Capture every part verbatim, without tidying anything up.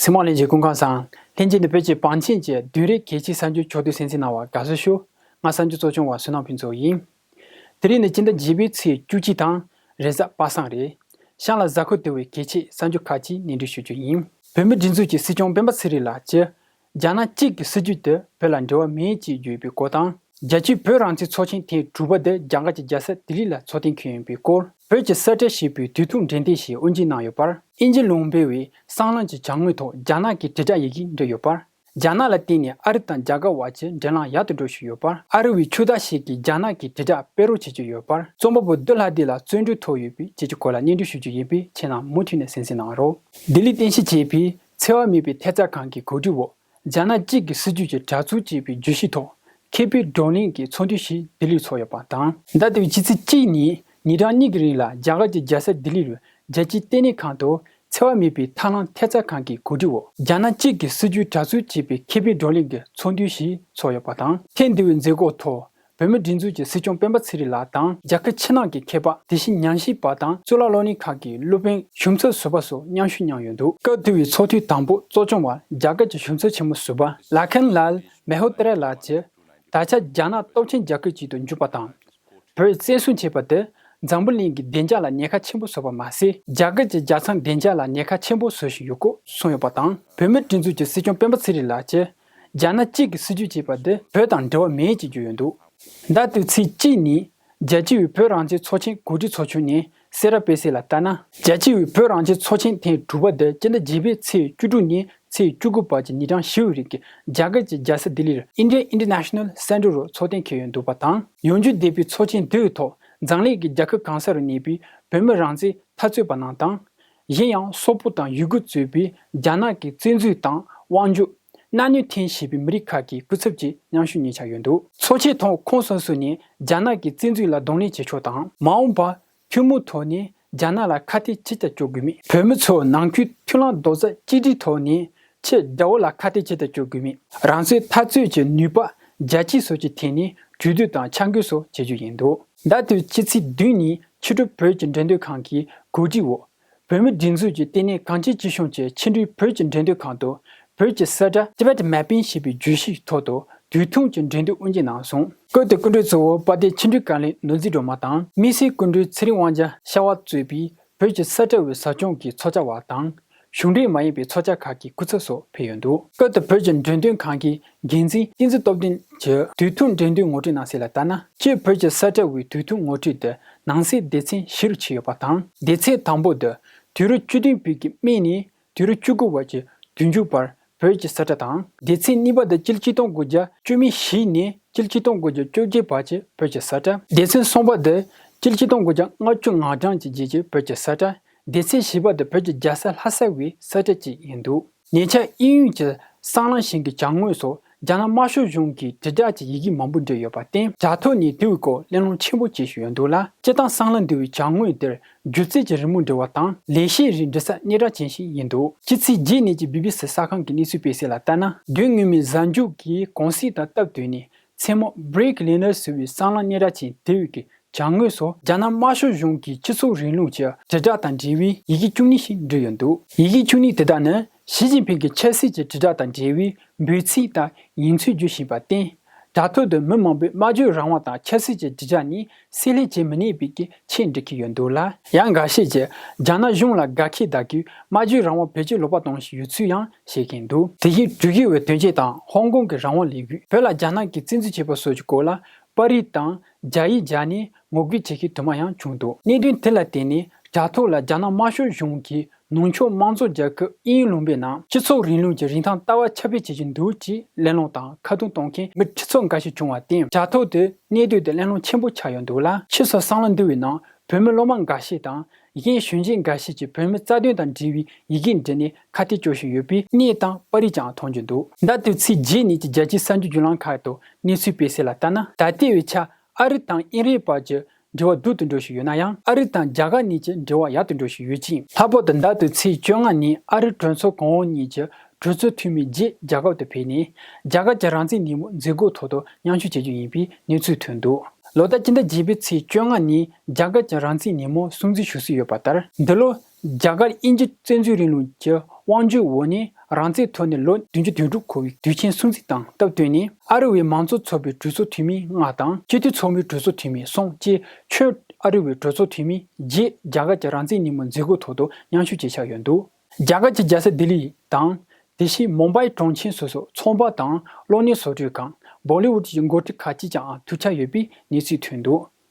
ཐུན་མོང་ལྷན་རྒྱས་སྐུ་ཁམས་བཟང་། ལྷན་རྒྱས་ནི་བོད་ཀྱི་བང་ཆེན་གྱི་བདུན་རེའི་གལ་ཆེའི་གསར་འགྱུར་ཕྱོགས་བསྡུས་གསན་གཟིགས་གནང་བར་དགའ་བསུ་ཞུ། ང་གསར་འགྱུར་གཙོ་སྐྱོང་བ་བསོད་ནམས་ཕུན་ཚོགས་ཡིན། དེ་རིང་ནི་སྤྱི་ཟླ་བརྒྱད་པའི་ཚེས་བཅུ་གཅིག་དང་རེས་གཟའ་པ་སངས་རེད། གཤམ་ལ་གཟའ་འཁོར་དུ་བའི་གལ་ཆེའི་གསར་འགྱུར་ཁག་ཅིག་སྙན་སྒྲོན་ཞུ་རྒྱུ་ཡིན། བོད་མིའི་སྒྲིག་འཛུགས་ཀྱི་སྲིད་སྐྱོང་སྤེན་པ་ཚེ་རིང་ལགས་ཀྱིས། རྒྱ་ནག་གཅིག་གི་སྲིད་ཇུས་དེ་བོད་ལ་འབྲེལ་བ་མེད་ཅེས་བརྗོད་པའི་སྐོར་དང་། རྒྱལ་སྤྱིའི་བོད་རང་བཙན་ཚོགས་ཆེན་ཐེངས་དྲུག་པ་དེ་རྒྱ་གར་གྱི་རྒྱལ་ས་ལྡི་ལི་ལ་ཚོགས་གཏན་འཁེལ་ཡོད་པའི་སྐོར། བོད་ཀྱི་གསལ་བསྒྲགས་ཞེས་པའི་དུས་ཐུང་འགྲེམས་སྟོན་ཞིག་དབུ་འབྱེད་གནང་ཡོད་པར། དབྱིན་ཇི་ལུང་པའི་སྲང་ལམ་གྱི་གྱང་ངོས་ཐོག་རྒྱ་ནག་གི་དྲིལ་བསྒྲགས་ཡི་གེ་འབྲི་ཡོད་པར། རྒྱ་ནག་ལ་བརྟེན་ནས་ཨ་རི་དང་རྒྱ་གར་བར་གྱི་འབྲེལ་ལམ་ཡག་ཏུ་འགྲོ་བཞིན་ཡོད་པར། ཨ་རི་བའི་ཕྱུག་བདག་ཞིག་གིས་རྒྱ་ནག་གི་དྲིལ་བསྒྲགས་སྤེལ་རོགས་བྱེད་ཀྱི་ཡོད་པར། རྩོམ་པ་པོ་བདུད་ལྷ་སྡེ་ལ་བརྩོན་འགྲུས་ཐོབ་ཡོད་པའི་བཅས་ཀྱི་སྐོར་ལ་སྙན་སྒྲོན་ཞུ་རྒྱུ་ཡིན་པས། ཁྱེད་རྣམས་མུ་མཐུད་ནས་གསན་གཟིགས་གནང་རོགས། ལྡི་ལིར་རྟེན་གཞི་བྱས་པའི་འཚེ་བ་མེད་པའི་ཐེབས་རྩ་ཁང་གི་གོ་སྒྲིག་འོག་རྒྱ་ནག་གཅིག་གི་སྲིད་ཇུས་ཀྱི་དྲག་རྩུབ་ཅེས་པའི་བརྗོད་གཞི་ཐོག་མཁས་པའི་བགྲོ་གླེང་གི་ཚོགས་འདུ་ཞིག་ལྡི་ལིར་ཚོགས་ཡོད་པ་དང་། ཟླ་འདིའི་ཕྱི་ཚེས་གཅིག་ཉིན་ཉིན་གྲངས་གཉིས་ཀྱི་རིང་ལ་རྒྱ་གར་གྱི་རྒྱལ་ས་ལྡི་ལི་རུ་རྒྱལ་སྤྱིའི་ལྟེ་གནས་ཁང་དུ་འཚེ་བ་མེད་པའི་ཐབས་ལམ་ཐེབས་རྩ་ཁང་གི་གོ་སྒྲིག་འོག་རྒྱ་ནག་གཅིག་གི་སྲིད་ཇུས་དྲག་རྩུབ་ཅེས་པའི་མཁས་པའི་བགྲོ་གླེང་གི་ཚོགས་འདུ་ཞིག་ཚོགས་ཡོད་པ་དང་། ཐེངས་འདིའི་མཛད་སྒོའི་ཐོག་བོད་མིའི་སྒྲིག་འཛུགས་ཀྱི་སྲིད་སྐྱོང་སྤེན་པ་ཚེ་རིང་ལགས་དང་། རྒྱལ་ཁབ་ཕྱི་ནང་གི་མཁས་པ། དེ་བཞིན་ཉམས་ཞིབ་པ་དང་། གཙུག་ལག་སློབ་གཉེར་ཁང་གི་སློབ་དཔོན་གཞུང་ཚབ་ཟུར་པ་སོགས་མཉམ་ཞུགས་གནང་ཡོད་འདུག་སྐབས་དེའི་ཚོགས་ཐེངས་དང་པོ་གཙོ་སྐྱོང་བར་རྒྱ་གར་གྱི་གཞུང་ཚབ་ཆེན་མོ་ཟུར་པ་ལ་ཁན་ལཱལ་མེ་ཧོ་ཏ་ར་ལགས་ཀྱིས། ད་ཆ་རྒྱ་ནག་སྟོབས་ཆེན་རྒྱལ་ཁབ་ཅིག་ཏུ་འགྱུར་བ་དང་། བོད་བཙན་བཟུང་བྱས་པ་དེ་འཛམ་བུ་གླིང་གི་བདེ་འཇགས་ལ་ཉེན་ཁ་ཆེན་པོ་བཟོ་བ་མ་ཟད། རྒྱ་གར་གྱི་རྒྱལ་མཚམས་བདེ་འཇགས་ལ་ཉེན་ཁ་ཆེན་པོ་བཟོ་བཞིན་ཡོད་སྐོར་གསུངས་ཡོད་པ་དང་། བོད་མིའི་སྒྲིག་འཛུགས་ཀྱི་སྲིད་སྐྱོང་སྤེན་པ་ཚེ་རིང་ལགས་ཀྱིས། རྒྱ་ནག་གཅིག་གི་སྲིད་ཇུས་ཅེས་པ་འདི་བོད་དང་འབྲེལ་བ་མེད་ཅེས་བརྗོད་ཡོད་འདུག་ཟླ་འདིའི་ཚེས་གཅིག་ཉིན་རྒྱལ་སྤྱིའི་བོད་རང་བཙན་ཚོགས་ཆེན་གོ་སྒྲིག་ཚོགས་ཆུང་ནས་གསལ་བསྒྲགས་སྤེལ་གསལ་ལ་ལྟར་ན། རྒྱལ་སྤྱིའི་བོད་རང་བཙན་ཚོགས་ཆེན་ཐེངས་དྲུག་པ་འདི་སྤྱི་ཟླ་བརྒྱད་པའི་ཚེས་བཅུ་དྲུག་ཉིན་ཚེས་བཅུ་དགུ་བར་གྱི་ཉིན་གྲངས་བཞི་བའི་རིང་གི་རྒྱ་གར་གྱི་རྒྱལ་ས་ལྡི་ལིར་India International Centre རུ་ཚོགས་གཏན་འཁེལ་ཡོད་འདུག་པ་དང་། ཡོང་རྒྱུ་བསྡད་པའི་ཚོགས་ཆེན་འདིའི་ཐོག་འཛམ་གླིང་གི་རྒྱལ་ཁབ་གང་ས་རུ་གནས་པའི་བོད་མི་རང་བཙན་འཐབ་རྩོད་པ་རྣམས་དང་། གཞན་ཡང་སོག་པོ་དང་ཡུ་གུར་གཙོས་པའི་རྒྱ་ནག་གི་བཙན་འཛུལ་དང་དབང་སྒྱུར། མནའ་མཉམ་འཐེན་བྱས་པའི་མི་རིགས་ཁག་གི་སྐུ་ཚབ་ཀྱིས་མཉམ་ཞུགས་གནང་འཆར་ཡོད་འདུག་ཚོགས་ཆེན་ཐོག་ཁོངས་སོ་སོ་ནས་རྒྱ་ནག་གི་བཙན་འཛུལ་ལ་གདོང་ལེན་བྱེད་ཕྱོགས་དང་། མ་འོངས་པར་ཐུན་མོང་ཐོག་ནས་རྒྱ་ནག་ལ་ཁ་གཏད་ཇི་ལྟར་གཅོག་དགོས་མིན། བོད་མི་ཚོ་ནང་ཁུལ་མཐུན་ལམ་རྡོག་རྩ་གཅིག་སྒྲིལ་ཐོག་ནས་ཕྱི་དགྲ་བོ་ལ་ཁ་གཏད་ཇི་ལྟར་གཅོག་དགོས་མིན། རང་བཙན་འཐབ་རྩོད་ཀྱི་ནུས་པ་རྒྱ་སྐྱེད་སོགས་ཀྱི་ཐད་ནས་གྲོས་བསྡུར་དང་འཆར་འགོད་སོགས་བྱེད་རྒྱུ་ཡིན་འདུག་ཟླ་འདིའི་ཕྱི་ཚེས་བདུན་ཉིན་ཕྱི་དྲོ་བོད་ཀྱི་འགྲེམས་སྟོན་ཁང་གི་གོ་སྒྲིག་འོག་བོད་མིའི་སྒྲིག་འཛུགས་ཀྱི་ལྟེ་གནས་གངས་ཅན་སྐྱིད་གཤོངས་ཀྱི་ཕྱི་དྲོའི་བོད་ཀྱི་འགྲེམས་སྟོན་ཁང་དུ་བོད་ཀྱི་གསལ་བསྒྲགས་Tibet Mapping ཞེས་པའི་བརྗོད་གཞིའི་ཐོག་ཏུ་དུས་ཐུང་གི་འགྲེམས་སྟོན་དབུ་འབྱེད་གནང་སོང་། སྐབས་དེར་སྐུ་མགྲོན་གཙོ་བོ་དཔལ་ལྡན་ཕྱི་དྲིལ་བཀའ་བློན་ནོར་འཛིན་སྒྲོལ་མ་དང་། དམིགས་བསལ་སྐུ་མགྲོན་ཚེ་རིང་དབང་རྒྱལ་ཤར་བ་གཙོས་པའི་བོད་ཀྱི་གསལ་བསྒྲགས་འོས་ཟབ་སྦྱོང་གི་ཚོགས་བཅར་བ་དང་། གཞུང་འབྲེལ་མ་ཡིན་པའི་ཚོགས་བཅར་ཁག་གི་སྐུ་ཚབ་སོགས་ཕེབས་ཡོད་འདུག་སྐབས་དེར་བོད་ཀྱི་འགྲེམས་སྟོན་ཁང་གི་འགན་འཛིན་བསྟན་འཛིན་སྟོབས་ལྡན་གྱིས་དུས་ཐུང་འགྲེམས་སྟོན་ངོ་སྤྲོད་གནང་གསལ་ལ་ལྟར་ན། སྤྱིར་བོད་ཀྱི་གསལ་བསྒྲགས་འོས་དུས་ཐུང་ངོ་སྤྲོད་དེ་ནང་གསེས་སྡེ་ཚན་བཞི་རུ་ཕྱེ་ཡོད་པ་དང་། སྡེ་ཚན་དང་པོ་དེ་དུས་རབས་བཅུ་བདུན་པའི་གི་སྨད་ནས་དུས་རབས་བཅུ་དགུ་བར་གྱི་དུས་མཇུག་བར་བོད་ཀྱི་གསལ་བསྒྲགས་དང་། སྡེ་ཚན་གཉིས་པ་དེ་སྤྱི་ལོ་ཆིག་སྟོང་དགུ་བརྒྱ་བཅུ་མེད་བཞི་ནས་སྤྱི་ལོ་ཆིག་སྟོང་དགུ་བརྒྱ་བཅོ་བརྒྱད་བར་གྱི་བོད་ཀྱི་གསལ་བསྒྲགས། སྡེ་ཚན་གསུམ་པ་དེ་སྤྱི་ལོ་ཆིག་སྟོང་དགུ་བརྒྱ་ལྔ་བཅུ་ང་གྲངས་ཀྱི་རྗེས་ཀྱི་བོད་ཀྱི་གསལ་བསྒྲགས། སྡེ་ཚན་བཞི་པ་དེ་བོད་ཀྱི་རྒྱལ་ས་ལྷ་ས་བའི་གསལ་བསྒྲགས་ཅིག་ཡིན་འདུག་ཉེ་ཆར་དབྱིན་ཡུལ་གྱི་སྲང་ལམ་ཞིང་གི་གྱང་ངོས་སུ་རྒྱ་ནག་དམར་ཤོག་གཞུང་གི་དྲིལ་བསྒྲགས་ཀྱི་ཡི་གེ་མང་པོ་བྲིས་ཡོད་པར་བརྟེན། དྲ་ཐོག་ནས་དེའི་སྐོར་གླེང་སློང་ཆེན་པོ་བྱེད་བཞིན་ཡོད་འདུག་ལ། སྤྱིར་བཏང་སྲང་ལམ་འདི་བའི་གྱང་ངོས་དེར་སྒྱུ་རྩལ་གྱི་རི་མོ་འབྲི་བ་དང་ལས་བྱེད་རིགས་འབྲི་ས་སྙན་གྲགས་ཅན་ཞིག་ཡིན་འདུག་སྤྱི་ཚེས་བརྒྱད་ཉིན་གྱི་བི་བི་སི་གསར་ཁང་གི་གནས་ཚུལ་སྤེལ་གསལ་ལ་ལྟར་ན། དོན་ངོ་མའི་གཟའ་མཇུག་གི་གུང་སེང་དང་སྟབས་བསྟུན་ནས། མཚན་མོ་Break Liner ཟེར་བའི་སྲང་ལམ་སྙན་གྲགས་ཅན་དེ་བའི་གི་གྱང་ངོས་སུ་རྒྱ་ནག་དམར་ཤོག་གཞུང་གི་སྤྱི་ཚོགས་རིང་ལུགས་ཀྱི་དྲིལ་བསྒྲགས་དང་འབྲེལ་བའི་ཡི་གེ་བཅུ་གཉིས་ཤིག་འབྲི་ཡོད་འདུག་ཡི་གེ་བཅུ་གཉིས་དེ་དག་ནི་ཞི་ཅིན་ཕིང་གི་ཆབ་སྲིད་ཀྱི་དྲིལ་བསྒྲགས་དང་འབྲེལ་བའི་འབོད་ཚིག་དང་ཡིག་ཚོགས་བརྗོད་བཞིན་པར་བརྟེན། དྲ་ཐོག་ཏུ་མི་མང་པོས་སྨྲ་བརྗོད་རང་དབང་དང་ཆབ་སྲིད་ཀྱི་དྲིལ་བསྒྲགས་གཉིས་བསྲེ་ལྷད་བྱེད་མི་ཉན་པའི་གི་ཆེད་འབྲི་གི་ཡོད་འདུག་ལ། ཡང་འགའ་ཤས་ཀྱིས་རྒྱ་ནག་གཞུང་ལ་དགའ་ཁྱད་དག་གིས་སྨྲ་བརྗོད་རང་དབང་བེད་སྤྱོད་ལོག་པ་གཏོང་བཞིན་ཡོད་ཚུལ་ཡང་བཤད་ཀྱིན་འདུག་དེ་བཞིན་འགྲུལ་བཞུད་པའི་དོན་གཅོད་དང་ཧོང་ཀོང་གི་རང་དབང་ལས་འགུལ། བོད་ལ་རྒྱ་ནག་གིས་བཙན་འཛུལ་བྱས་པ་སོགས་ཀྱི་སྐོར་ལ་པར་རིས་དང་རྒྱ་ཡིག་སྦྱར་ནས་ངོ་རྒོལ་བྱེད་མཁན་དུ་མ་ཡང་བྱུང་འདུག་གནད་དོན་དེ་ལ་བརྟེན་ནས་དྲ་ཐོག་ལ་རྒྱ་ནག་དམར་ཤོག་གཞུང་གིས་ནུབ་ཕྱོགས་དམངས་གཙོ་རྒྱལ་ཁབ་དབྱིན་ཡུལ་ལུང་པའི་ནང་སྤྱི་ཚོགས་རིང་ལུགས་ཀྱི་རིན་ཐང་ལྟ་བ་ཁྱབ་སྤེལ་བྱེད་ཀྱི་འདུག་ཅེས་གླེང་སློང་དང་ཁ་རྡུང་གཏོང་མཁན་མི་ཁྲི་ཚོ་འགའ་ཞིག་བྱུང་བར་བརྟེན། དྲ་ཐོག་ཏུ་གནས་སྡོད་དེ་གླེང་སློང་ཆེན་པོ་ཆགས་ཡོད་འདུག་ལ། ཕྱིས་སུ་སྲང་ལམ་འདི་བའི་ནང་བོད་མི་སློབ་མ་འགའ་ཤས་དང་། གཞན་གཞོན་སྐྱེས་འགའ་ཤས་ཀྱིས་བོད་མིའི་རྩ་དོན་དང་འབྲེལ་བའི་ཡི་གེ་འབྲི་ནས་ཁ་གཏད་གཅོག་བཞིན་ཡོད་པའི་གནས་སྟངས་པར་རིས་ཀྱང་མཐོང་རྒྱུ་འདུག་ཟླ་འདིའི་ཚེས་བརྒྱད་ཉིན་གྱི་རྒྱལ་སྤྱིའི་གསར་འགྱུར་བརྒྱུད་ལམ་ཁག་ཏུ་གནས་ཚུལ་སྤེལ་གསལ་ལ་ལྟར་ན། ད་ལྟའི་བའི་ཆར་ཨ་རི་དང་དབྱིན་རན་བར་གྱི་འབྲེལ་བ་སྡུག་ཏུ་འགྲོ་བཞིན་ཡོད་ན་ཡང་། ཨ་རི་དང་རྒྱ་གར་གཉིས་ཀྱི་འབྲེལ་བ་ཡག་ཏུ་འགྲོ་བཞིན་ཡོད་ཅིང་། ལྷག་པར་དུ་ཟླ་འདིའི་ཚེས་བཅོ་ལྔ་ཉིན་ཨ་རིའི་གྲོས་ཚོགས་གོང་འོག་གཉིས་ཀྱི་གྲོས་ཚོགས་འཐུས་མི་བརྒྱད་རྒྱ་གར་དུ་ཕེབས་ནས། རྒྱ་གར་གྱི་རང་བཙན་ཉིན་མོ་མཛད་སྒོའི་ཐོག་ཏུ་མཉམ་ཞུགས་བྱེད་རྒྱུ་ཡིན་པའི་གནས་ཚུལ་ཐོན་འདུག་ལོ་ལྟར་སྤྱི་ཟླ་བརྒྱད་པའི་ཚེས་བཅོ་ལྔ་ཉིན་རྒྱ་གར་གྱི་རང་བཙན་ཉིན་མོ་སྲུང་བརྩི་ཞུ་སྲོལ་ཡོད་པ་ལྟར། འདི་ལོ་རྒྱ་གར་དབྱིན་ཇིའི་བཙན་འཛུལ་རིང་ལུགས་ཀྱི་དབང་སྒྱུར་འོག་ནས་ རང་བཙན་ཐོབ་ནས་ལོ་བདུན་ཅུ་དོན་དྲུག་འཁོར་བའི་དུས་ཆེན་སྲུང་བརྩི་དང་སྟབས་བསྟུན་ནས། ཨ་རི་བའི་མང་གཙོ་ཚོགས་པའི་གྲོས་ཚོགས་འཐུས་མི་ལྔ་དང་། སྤྱི་འཐུས་ཚོགས་མིའི་གྲོས་ཚོགས་འཐུས་མི་གསུམ་བཅས་ཆོས་ཨ་རི་བའི་གྲོས་ཚོགས་འཐུས་མི་བརྒྱད་རྒྱ་གར་གྱི་རང་བཙན་ཉིན་མོའི་མཛད་སྒོའི་ཐོག་ཏུ་མཉམ་ཞུགས་བྱེད་འཆར་ཡོད་འདུག་རྒྱ་གར་གྱི་རྒྱལ་ས་ལྡི་ལི་དང་། དེ་བཞིན་མུམ་བྷའི་གྲོང་ཁྱེར་སོགས་སུ་ཚོང་པ་དང་གློག་བརྙན་བཟོ་སྐྲུན་ཁང་། བོ་ལི་ཝུད་ཀྱི་འགོ་ཁྲིད་ཁག་ཅིག་ཀྱང་ཐུག་འཆར་ཡོད་པའི་གནས་ཚུལ་ཐོན་འདུག་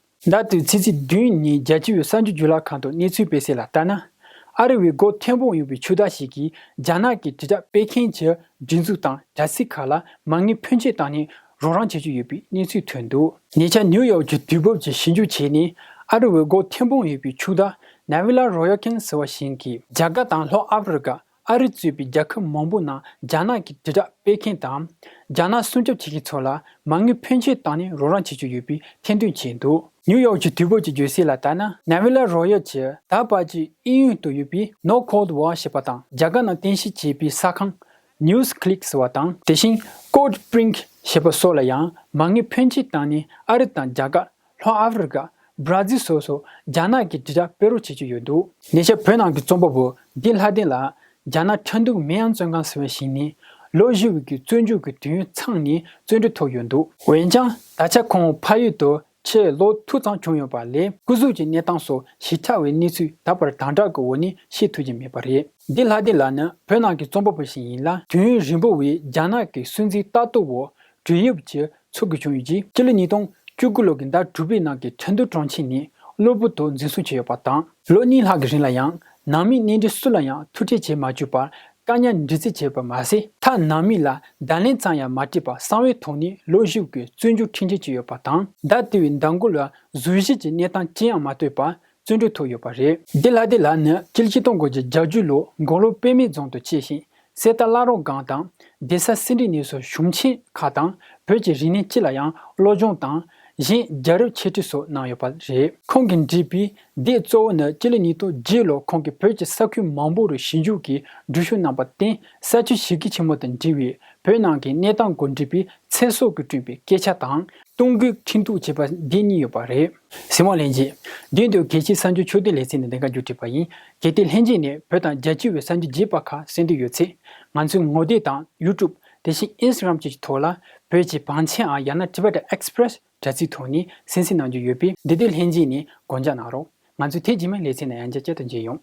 ཟླ་དུས་ཚེས་བདུན་ཉིན་རྒྱལ་སྤྱི་བའི་གསར་འགྱུར་བརྒྱུད་ལམ་ཁག་ཏུ་གནས་ཚུལ་སྤེལ་གསལ་ལ་ལྟར་ན། ཨ་རི་བའི་སྒོ་ཐེམ་སྤོམ་ཡོད་པའི་ཆུ་དར་ཞིག་གིས་རྒྱ་ནག་གི་དྲིལ་བསྒྲགས་སྤེལ་མཁན་གྱི་སྒྲིག་འཛུགས་དང་དྲ་ཚིགས་ཁག་ལ་མ་དངུལ་ཕོན་ཆེ་བཏང་ནས་རོགས་རམ་བྱེད་ཀྱི་ཡོད་པའི་གནས་ཚུལ་ཐོན་འདུག་ཉེ་ཆར་ནིའུ་ཡོག་གི་དུས་བབ་ཀྱིས་ཞིབ་འཇུག་བྱས་ནས། ཨ་རི་བའི་སྒོ་ཐེམ་སྤོམ་ཡོད་པའི་ཆུ་དར་ནེ་ཝི་ལ་རོ་ཡལ་ཁིང་ཟེར་བ་ཞིག་གིས་རྒྱ་གར་དང་ལྷོ་ཨ་ཧྥེ་རི་ཀ། ཨ་རི་གཙོས་པའི་རྒྱལ་ཁབ་མང་པོའི་ནང་རྒྱ་ནག་གི་དྲིལ་བསྒྲགས་སྤེལ་མཁན་དང་། རྒྱ་ནག་སྲུང་སྐྱོབ་བྱེད་མཁན་ཚོ་ལ་མ་དངུལ་ཕོན་ཆེ་བཏང་ནས་རོགས་རམ་བྱེད་ཀྱི་ཡོད་པའི་ཐེར་འདོན་བྱས་འདུག་ནིའུ་ཡོག་གི་དུས་བབ་ཀྱིས་བརྗོད་གསལ་ལ་ལྟར་ན། ནེ་ཝི་ལ་རོ་ཡལ་གྱིས་ད་བར་གྱི་དབྱིན་ཡུལ་དུ་ཡོད་པའི་No Cold War ཞེས་པ་དང་། རྒྱ་གར་ནང་རྟེན་གཞི་བྱས་པའི་གསར་ཁང་News Click ཟེར་བ་དང་། དེ་བཞིན་Code Pink ཞེས་པ་སོགས་ལ་ཡང་མ་དངུལ་ཕོན་ཆེ་བཏང་ནས། ཨ་རི་དང་རྒྱ་གར། ལྷོ་ཨ་ཧྥེ་རི་ཀ། བྷ་ར་ཛིལ་སོགས་སུ་རྒྱ་ནག་གི་དྲིལ་བསྒྲགས་སྤེལ་རོགས་བྱེད་ཀྱི་ཡོད་འདུག་ཉེ་ཆར་བོད་ནང་གི་རྩོམ་པ་པོ་བདེ་ལྷ་བདེ་ལགས་རྒྱ་ནག་ཁྲིན་ཏུའུ་མེ་ཡང་བཙོན་ཁང་ཟེར་བ་ཞིག་ནས་ལོ་བཞི་བའི་གི་བཙོན་འཇུག་གི་དུས་ཡུན་ཚང་ནས་བཙོན་གྲོལ་ཐོབ་ཡོད་འདུག་འོན་ཀྱང་ད་ཆ་ཁོང་ཕ་ཡུལ་དུ་ཕྱིར་ལོག་ཐུབ་ཙམ་བྱུང་ཡོད་པ་ལས། སྐུ་གཟུགས་ཀྱི་གནས་སྟངས་སོགས་ཞིབ་ཕྲ་བའི་གནས་ཚུལ་ད་བར་དམ་དྲག་གི་འོག་ནས་ཤེས་ཐུབ་ཀྱི་མེད་པ་རེད། བདེ་ལྷ་བདེ་ལགས་ནི་བོད་ནང་གི་རྩོམ་པ་པོ་ཞིག་ཡིན་ལ། དུས་ཡུན་རིང་པོ་བའི་རྒྱ་ནག་གི་སྲིད་འཛིན་ལྟ་རྟོག་འོག་བགྲེས་ཡོལ་གྱི་ཚུགས་ཀྱི་བྱུང་ཡོད་ཅིང་། སྤྱི་ལོ་ཉིས་སྟོང་བཅུ་དགུ་ལོ་གི་ཟླ་དྲུག་པའི་ནང་གི་ཁྲིན་ཏུའུ་གྲོང་ཁྱེར་ནས་གློ་བུར་དུ་འཛིན་བཟུང་བྱས་ཡོད་པ་police ལོ་གཉིས་ལྷག་གི་རིང་ལ་ཡང་ནང་མི་གནས་འབྲེལ་སུ་ལ་ཡང་ཐུག་འཕྲད་བྱེད་མ་བཅུག་པར་བཀག་ཉར་འདྲི་རྩད་བྱས་པ་མ་ཟད། མཐར་ནང་མི་ལ་བརྡ་ལན་ཙམ་ཡང་མ་སྤྲད་པར་གསང་བའི་ཐོག་ནས་ལོ་བཞི་གི་བཙོན་འཇུག་ཁྲིམས་ཆད་བཅད་ཡོད་པ་དང་། ཟླ་དེ་བའི་ཟླ་མགོ་ལ་གཟུགས་གཞི་གི་གནས་སྟངས་ཅི་ཡང་མ་ཐོན་པར་བཙོན་གྲོལ་ཐོབ་ཡོད་པ་རེད། བདེ་ལྷ་བདེ་ལགས་ནི་སྤྱི་ལོ་ཆིག་སྟོང་དགུ་བརྒྱ་བརྒྱད་ཅུ་ལོར་མགོ་ལོག་དཔེ་མེད་རྫོང་དུ་སྐྱེས་ཤིང་། གསེར་རྟ་བླ་རུང་སྒང་དང་། བདེ་གསལ་ཟིན་བྲིས་ནས་སོགས་གཞུང་ཆེན་ཁག་དང་། བོད་ཀྱི་རིག་གནས་སྤྱི་ལ་ཡང་སློབ་སྦྱོང་དང་། གཞན་རྒྱལ་རབས་འཆད་ཁྲིད་སོགས་གནང་ཡོད་པ་རེད། ཁོང་གིས་བྲིས་པའི་སྡེ་གཙོ་བོ་ནི་སྤྱི་ལོ་ཉིས་སྟོང་བརྒྱད་ལོར་ཁོང་གིས་བོད་ཀྱི་ས་ཁུལ་མང་པོ་རུ་ཞིབ་འཇུག་གིས་འགྲེལ་བཤད་གནང་པར་བརྟེན། ས་བཅུད་ཞིབ་རྒྱས་ཆེན་མོ་དང་འབྲེལ་བའི་བོད་ནང་གི་གནས་སྟངས་སྐོར་བྲིས་པའི་ཚེ་སྲོག་གིས་བསྐྲུན་པའི་སྐད་ཆ་དང་། སྟོང་རྒྱུད་ཁྲིམས་གཏུག་ཅེས་པ་འདི་གཉིས་ཡོད་པ་རེད། གཟིགས་མོ་ལྷན་རྒྱས། མདུན་དུ་གལ་ཆེའི་གསར་འགྱུར་ཕྱོགས་བསྡུས་ལེ་ཚན་ནི་འདི་ག་མཇུག་སྒྲིལ་པ་ཡིན། གལ་ཏེ་ལྷན་རྒྱས་ནས་བོད་དང་རྒྱལ་སྤྱི་བའི་གསར་འགྱུར་རྒྱས་པ་ཁག་གསན་འདོད་ཡོད་ཚེ། ང་ཚོའི་ངོ་དེབ་དང་ཡུ་ཊུབ། དེ་བཞིན་ཨིན་སི་ཊ་གྷི་རམ་བཅས་ཀྱི་ཐོག་ལ། བོད་ཀྱི་བང་ཆེན་ཨང་ཡང་ན་Tibetan Express དྲ་ཚིགས་ཐོག་ནས་གསན་གཟིགས་གནང་རྒྱུ་ཡོད་པས། འདི་དུས་ལྷན་རྒྱས་ནས་དགོངས་འཇགས་གནང་རོགས། ང་ཚོས་ཐེངས་རྗེས་མའི་ལེ་ཚན་ནང་ཡང་བསྐྱར་དུ་མཇལ་ཡོང་།